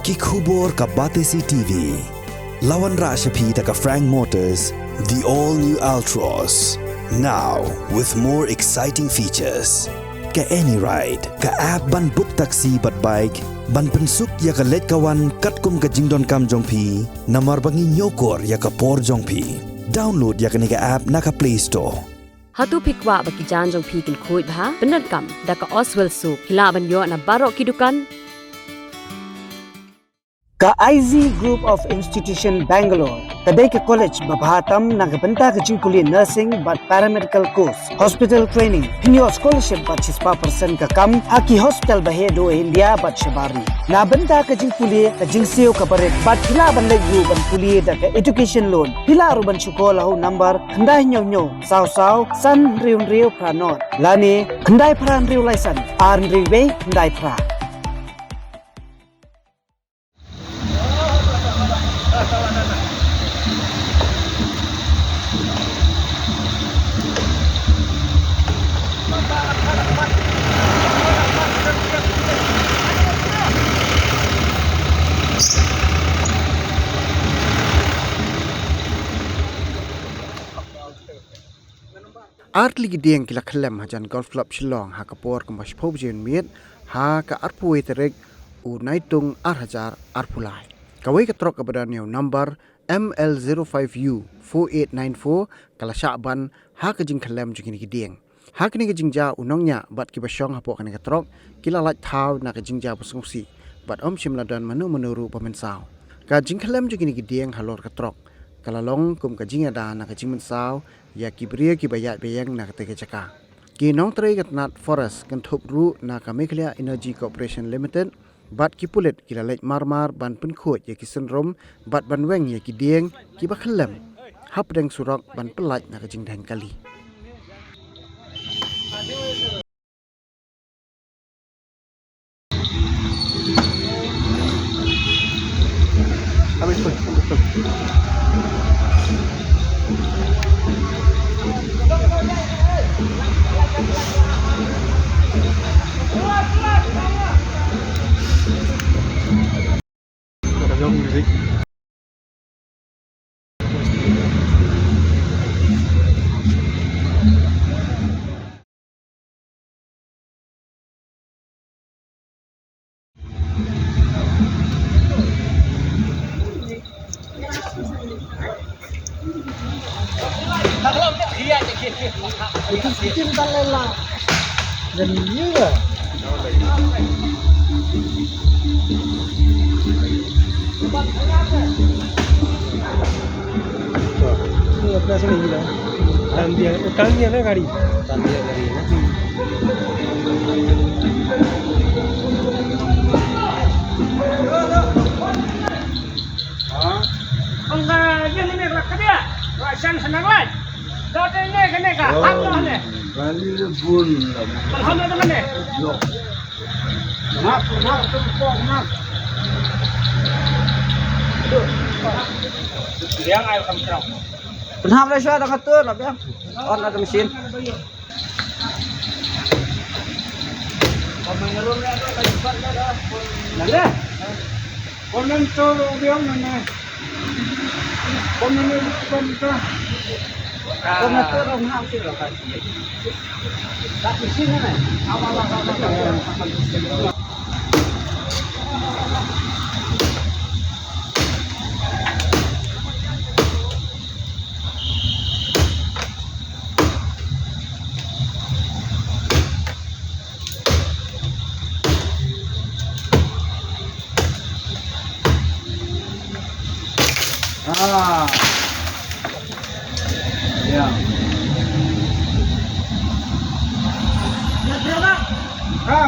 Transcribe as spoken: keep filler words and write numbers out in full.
Ki khubor ka Batesi T V. La wanrah sha phi da ka Frank Motors, the all new Altroz. Now with more exciting features. Ka AnyRide, ka app ban book taxi bad bike, ban pynsuk ïa ka leit ka wan katkum ka jingdonkam jong phi, namar ba ngi ñiewkor ïa ka por jong phi. Download ïa kane ka app na ka Play Store. Hato phi kwah ba ki jaiñ jong phi kin khuid bha? Pyndonkam da ka Oswell Soap. Phi lah ban ïoh na baroh ki dukan. Ka I Z Group of Institution Bangalore ka dei ka college ba bha tam na ka bynta ka jingpule nursing bad paramedical course, hospital training, phin ïoh scholarship bad shispah percent ka kam ha ki hospital ba heh duh India bad shabar ri. Na bynta ka jingpule, ka jingsiew kaba rit bad phi lah ban leit ruh ban pule da ka education loan. Phi lah ruh ban shu call ha u number khyndai hynñiew hynñiew saw saw san hynriew hynriew phra nod lane khyndai phra hynriew lai san ar hynriew wei khyndai phra. Ar tylli ki dieng ki la khyllem hajan Golf Club Shillong ha ka por kumba shiphew baje mynmiet ha ka arphew wei tarik u Naitung ar hajar arphew lai. Kawei ka trok kaba don ïa u number M L zero five U four eight nine four ka la shah ban ha ka jingkhyllem jong kine ki dieng. Ha kane ka jingjia u nongñiah bad kiba shong hapoh kane ka trok ki la lait thaw na ka jingjia ba sngewsih bad ym shym la don mano mano ruh ba mynsaw. Ka jingkhyllem jong kine ki dieng halor ka trok ka la long kum ka jingïada na ka jingmynsaw ïa ki briew kiba ïaid ba ïeng na katei ka jaka. Ki nongtrei ka tnat Forest kynthup ruh na ka Meghalaya Energy Corporation Limited bad ki pulit ki la leit mar mar ban pynkhuid ïa ki synrum bad ban weng ïa ki dieng kiba khyllem hapdeng surok ban pyllait na ka jingdheng kali. ये अपना से नहीं मिला। उतार दिया, उतार दिया ना गाड़ी। उतार दिया गाड़ी ना। Ong ka, ïa ngane la ka dia. Wa shan hanang lai. Da te ne kane ka hap to ne. Kali le bun la. Alhamdulillah ne. Yo. Hap, hap, hap, hap. Yang ai kam trok. Pynhap le shwa da ka tur la biang. On la ka mesin. Ah. Ya. Ah,